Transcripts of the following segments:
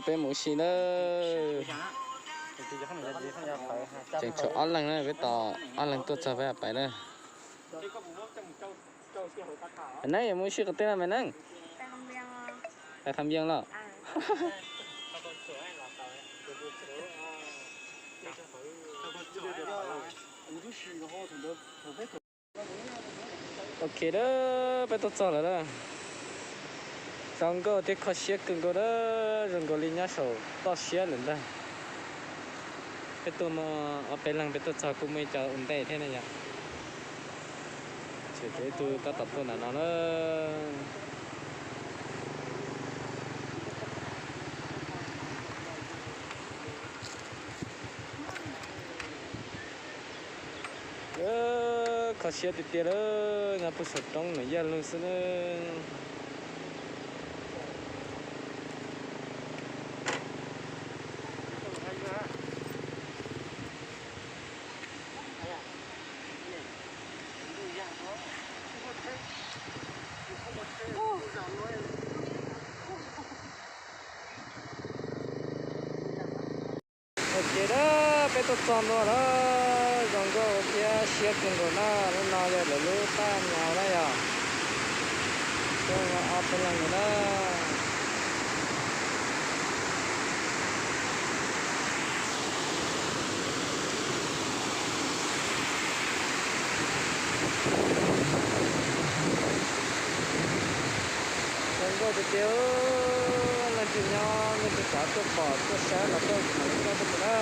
Peb mus ua si na. Tseem tshuav ob leeg na, peb tos ob leeg tuaj txog peb pais na. Maiv Neeb, yuav mus ua si qhov twg no Maiv Neeb? Pais Kham Yees los? Ok na, peb tuaj txog lawm na. Zoo nkauj thiab kho siab kawg nkaus na, zoo nkaus li nyob saum toj siab lawm ntag. Peb tuaj muaj ob peb leeg, peb tuaj txog kuj muaj ib co ua ntej thiab na yom. Ces ib tug tab tom tuaj ntawm no na. Kho siab tiag tiag lawm, nyob puag saum roob no yaj lug xwb na. Ok na, peb tuaj txog ntua lawm, zoo nkauj thiab siab kawg nkaus na. Lub no yog lawv lub taj nyaus na yom. Tuaj ob peb leeg na. Zoo nkauj tiag tiag, leej twg nyob leej twg xav tuaj pom tuaj saib los tuaj mam li tuaj tuaj mus na.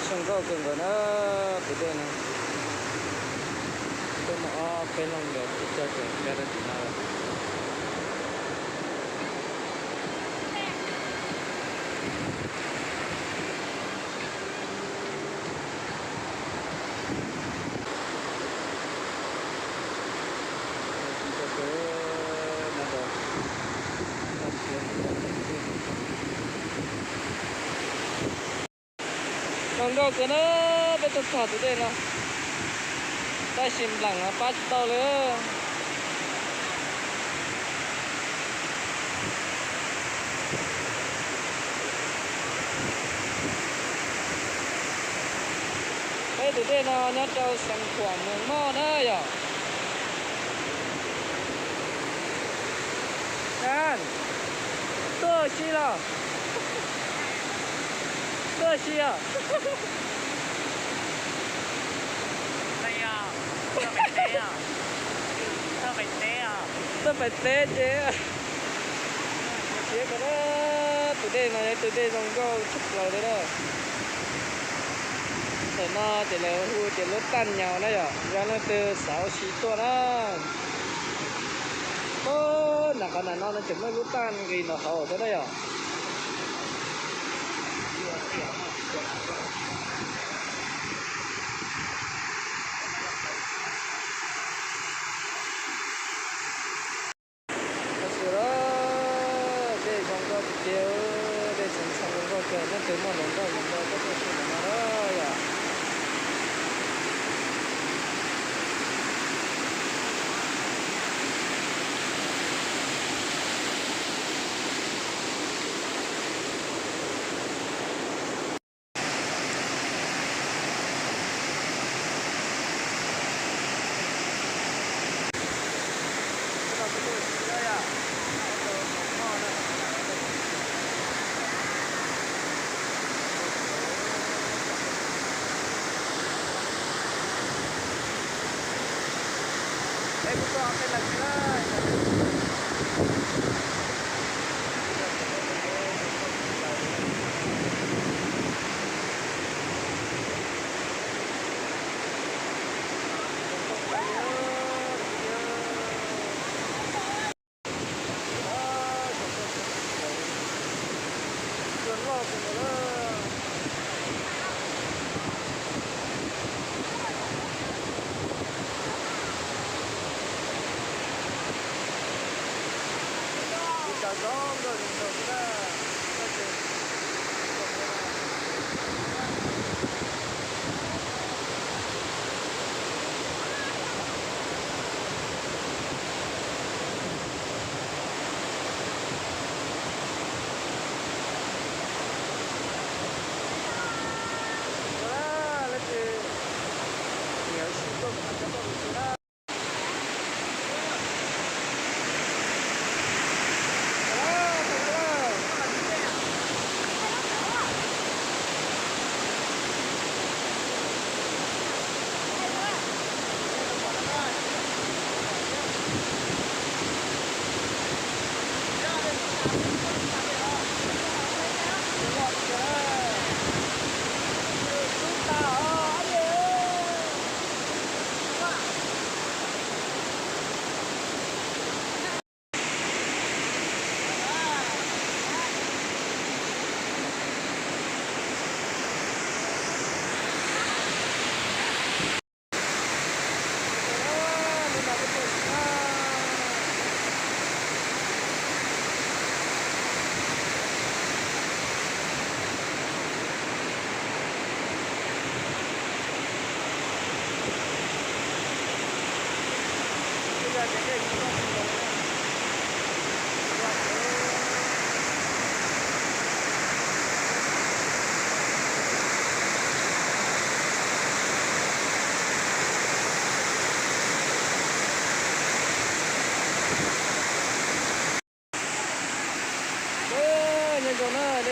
Zoo nkauj kawg nkaus na, tus dej no. Tuaj muaj ob peb leeg nkawd tsis txog tseem nkag rau tim no lawm. Zoo nkauj kawg na, peb tuaj txog tus dej no, tab sis npleem no pab tsis tau li. Peb tus dej no nyob rau xeev Khuam Moos Moj na yom. Tuaj si los? Tuaj si os? Tuaj pais teb ces. Siab kawg na, tus dej no yog tus dej zoo nkauj tshaj plaws li na. Ntawm no ces lawv hu tias lub taj nyaus na yom, yog leej twg xav ua si tuaj na. Nram qhov nram no no tseem muaj lub taj nqis nram hauv thiab na yom. Tab sis dej zoo nkauj tiag tiag, dej txhoov txhua zoo nkauj kawg, leej twg muaj hluas nkauj hluas nraug tuaj tuaj si ntawm no na yom.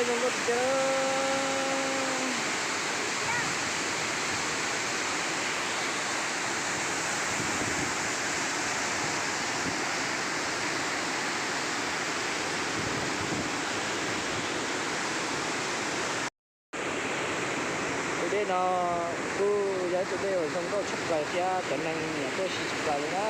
Zoo nkauj tiag tiag. Tus dej no kuj yog ib tug dej uas zoo nkauj tshaj plaws thiab cov neeg nyiam tuaj si tshaj plaws li na.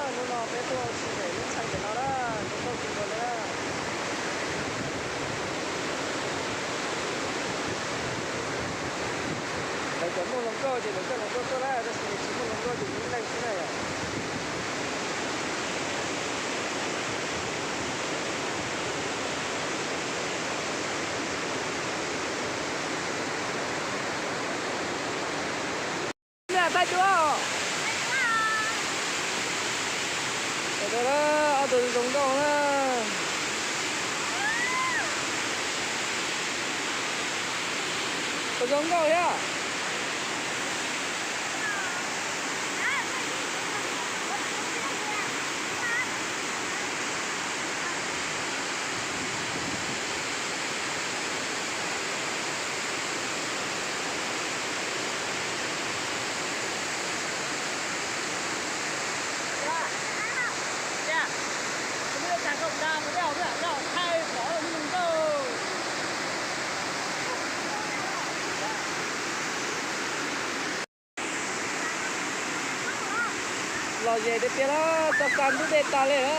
Hnub no peb tuaj ua si pem lub txheej pem no na, zoo nkauj kawg nkaus li na. Lawv cov muaj hluas nkauj ces lawv coj hluas nkauj tuaj na, tab sis tsis muaj hluas nkauj ces ib leeg xwb na yom. Thaij duab. Ob tug zoo nkauj na. Tus zoo nkauj thiab. Los ze tiag tiag na, txog xa ntub dej tag li na.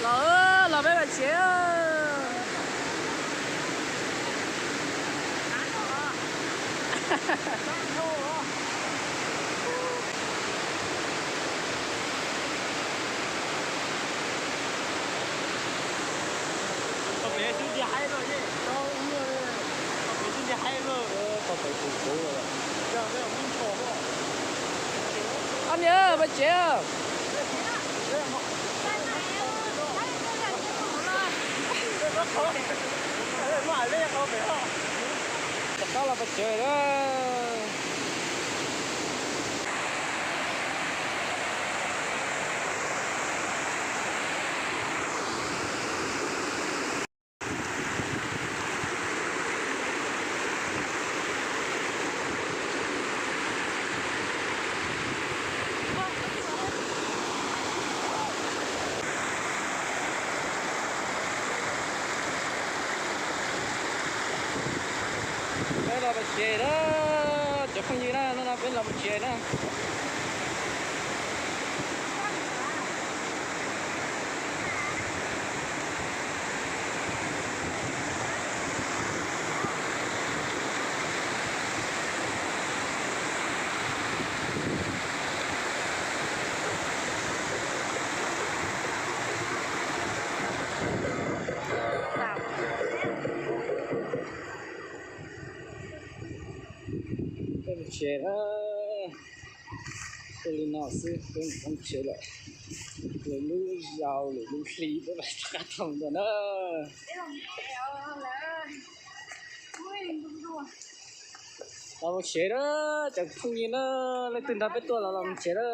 Los, los peb mam tsev. Ob niam, peb tsev. Rov qab los peb tsev na. Peb los mus tsev na, cov phooj ywg na, hnub no peb los mus tsev na. Peb mus tsev na, ua li no xwb peb mus tsev lawm. Lwm lub zaus lwm lub hli peb mam rov qab tuaj ntawm na. Los mus tsev na, cov phooj ywg na, leej twg nrog peb tuaj los los mus tsev na.